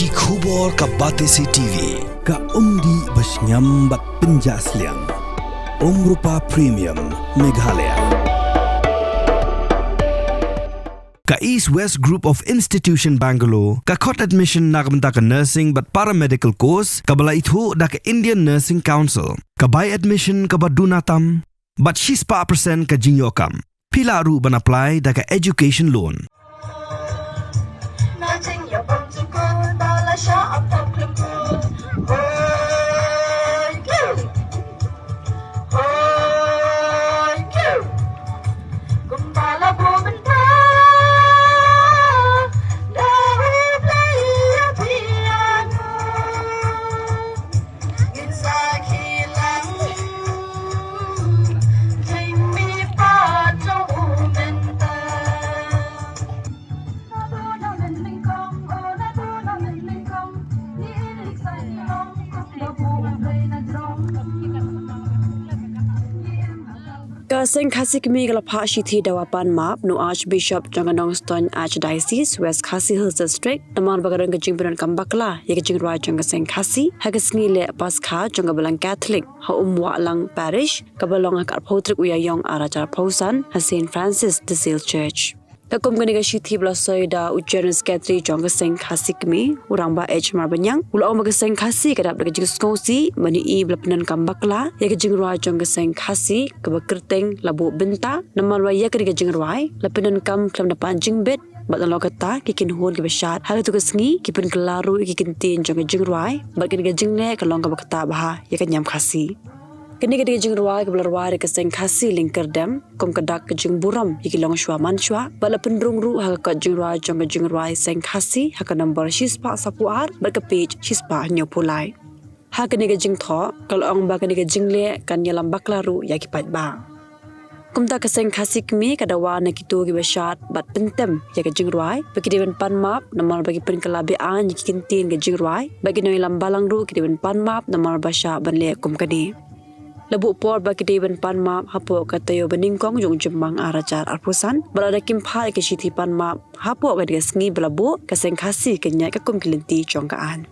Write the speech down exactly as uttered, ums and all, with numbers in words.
Ki khubor ka Batesi T V, ka umdih ba shngiam bad pynjah sliang. Umrupa Premium, Meghalaya. Ka East West Group of Institution Bangalore ka khot admission na ka bynta ka nursing bad paramedical course kaba la ithuh da ka Indian Nursing Council. Ka bai admission kaba duna tam bad shispah percent ka jingïoh kam. Phi lah ruh ban apply da ka education loan. Ka Seng Khasi Kmie ka la phah shithi dawa pan map na u Archbishop jong ka Nongstoiñ Archdiocese West Khasi Hills District namar ba ka don ka jingpyndonkam bakla ïa ka jingrwai jong ka Seng Khasi ha ka sngi leh Paskha jong ka Balang Katholik ha Umwahlang Parish, kaba long ha ka arphew tarik u Ïaïong arhajar arphew san ha Saint Francis de Sales Church. Ka kum kane ka shithi ba la soi da u General Secretary jong ka Seng Khasi Kmie, u Rangbah H Marbaniang, u la ong ba ka Seng Khasi ka dap da ka jingsngewsih ban ïohi ba la pyndonkam bakla ïa ka jingrwai jong ka Seng Khasi kaba kyrteng La Buh Bynta, namar ba ïa kane ka jingrwai la pyndonkam khlem da pan jingbit bad nalor kata ki kynhun kiba shad ha katu ka sngi ki pynkylla ruh ïa ki kyntien jong ka jingrwai bad kane ka jingleh ka long kaba ktah bha ïa ka niam Khasi. Kane ka dei ka jingrwai kaba la rwai da ka Seng Khasi lyngkerdem kum ka dak ka jingburom ïa ki longshuwa manshwa bad la pynrung ruh ha ka kot jingrwai jong ka jingrwai Seng Khasi ha ka nombor shispah saphew ar bad ka page shispah hynñiewphew lai. Ha kane ka jingthoh ka la ong ba kane ka jingleh kan ïalam bakla ruh ïa ki paidbah. Kumta ka Seng Khasi Kmie ka dawa na kito kiba shad bad pyntem ïa ka jingrwai ba ki dei ban pan map namar ba ki pynkylla be-aiñ ïa ki kyntien ka jingrwai bad ki nongïalam balang ruh ki dei ban pan map namar ba shah ban leh kum kane. La buh por ba ki dei ban pan map hapoh ka taïew ba nyngkong jong u Jymmang arhajar arphew san bad lada kim phah ïa ka shithi pan map hapoh kane ka sngi ba la buh, ka Seng Khasi kan ïaid ka kum ki lynti jong ka aiñ.